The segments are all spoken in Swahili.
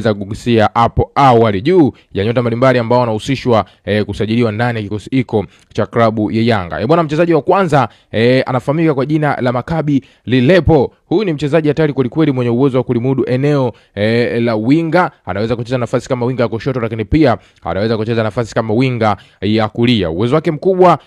Za kugusia hapo awali juu ya nyota mbalimbali ambao wanahusishwa kusajiliwa ndani ya kikosi hiko cha klabu ya Yanga. Bwana, mchezaji wa kwanza anafahamika kwa jina la Makabi Lilepo. Huyu ni mchezaji hatari kwelikweli mwenye uwezo wa kulimudu eneo la winga. Anaweza kucheza nafasi kama winga ya kushoto, lakini pia anaweza kucheza nafasi kama winga ya kulia. Uwezo wake mkubwa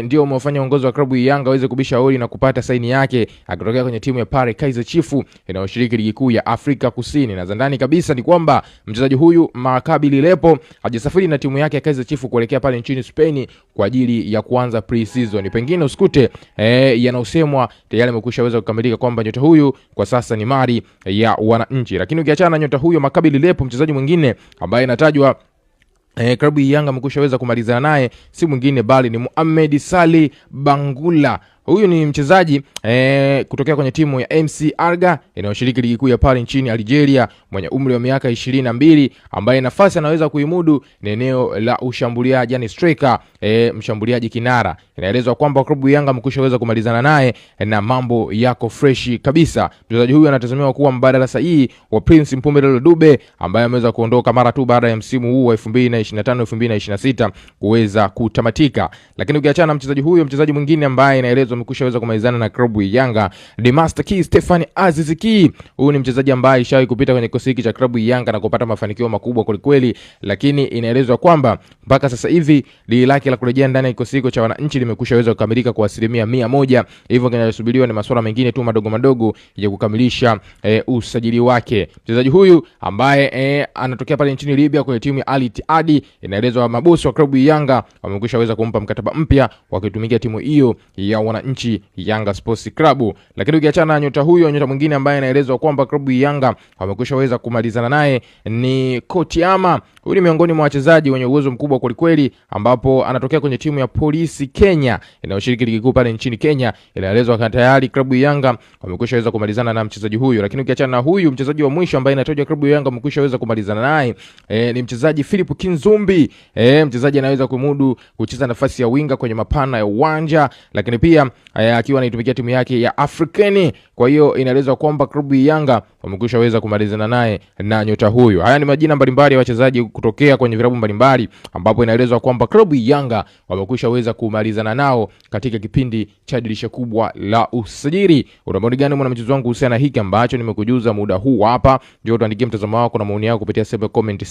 ndio umewafanya uongozi wa klabu ya Yanga aweze kubisha hodi na kupata saini yake akitokea kwenye timu ya Pare Kaizer Chiefs inayoshiriki ligi kuu ya Afrika Kusini. Na za ndani kabisa ni kwamba mchezaji huyu Makabi Lilepo hajasafiri na timu yake ya Kaizer Chiefs kuelekea pale nchini Spain kwa ajili ya kuanza pre-season. Pengine usikute yanayosemwa tayari amekwisha weza kukamilika kwamba nyota huyu kwa sasa ni mali ya wananchi. Lakini ukiachana na nyota huyo Makabi Lilepo, mchezaji mwingine ambaye inatajwa klabu ya Yanga amekushaweza kumalizana naye si mwingine bali ni Mohamed Sali Bangula. Huyu ni mchezaji kutokea kwenye timu ya MC Alger inayoshiriki ligi kuu ya pale nchini Algeria, mwenye umri wa miaka 22, ambaye nafasi anaweza kuimudu ni eneo la ushambuliaji, yani striker, mshambuliaji kinara. Inaelezwa kwamba klabu ya Yanga amekushaweza kumalizana naye na mambo yako freshi kabisa. Mchezaji huyu anatazamiwa kuwa mbadala sahihi wa Prince Mpumelelo Dube ambaye ameweza kuondoka mara tu baada ya msimu huu wa 2025 2026 kuweza kutamatika. Lakini ukiachana na mchezaji huyo, mchezaji mwingine ambaye inaelezwa amekushaweza kumalizana na klabu ya Yanga ni Master Key Stefan Aziz Ki. Huyu ni mchezaji ambaye alishawahi kupita kwenye kikosi hiki cha klabu ya Yanga na kupata mafanikio makubwa kwelikweli, lakini inaelezwa kwamba mpaka sasa hivi dili lake la kurejea ndani ya kikosi hiko cha wananchi limekushaweza kukamilika kwa 100%. Hivyo kinachosubiriwa ni masuala mengine tu madogo madogo ya kukamilisha usajili wake. Mchezaji huyu ambaye anatokea pale nchini Libya kwenye timu ya Al Ittihad, inaelezwa mabosi wa klabu ya Yanga wamekushaweza kumpa mkataba mpya wakitumikia timu hiyo ya wananchi Yanga Sports Club. Lakini ukiachana na nyota huyo, nyota mwingine ambaye anaelezwa kwamba klabu ya Yanga wamekushaweza kumalizana naye ni Kotiama. Huyu ni miongoni mwa wachezaji wenye uwezo mkubwa kwelikweli, ambapo anatokea kwenye timu ya Polisi Kenya inayoshiriki ligi kuu pale nchini Kenya. Inaelezwa tayari klabu ya Yanga wamekushaweza kumalizana na mchezaji huyu. Lakini ukiachana na huyu, mchezaji wa mwisho ambaye inatajwa klabu ya Yanga wamekushaweza kumalizana naye ni mchezaji Philip Kinzumbi. Mchezaji anaweza kumudu kucheza nafasi ya winga kwenye mapana ya uwanja, lakini pia akiwa anaitumikia timu yake ya Afrikeni. Kwa hiyo inaelezwa kwamba klabu ya Yanga wamekwisha weza kumalizana naye na nyota huyu. Haya ni majina mbalimbali ya wachezaji kutokea kwenye vilabu mbalimbali, ambapo inaelezwa kwamba klabu ya Yanga wamekwisha weza kumalizana nao katika kipindi cha dirisha kubwa la usajili. Una maoni gani mwanamichezo wangu kuhusiana na hiki ambacho nimekujuza muda huu hapa? Njoo tuandikie mtazamo wako na maoni yako kupitia sehemu ya comment.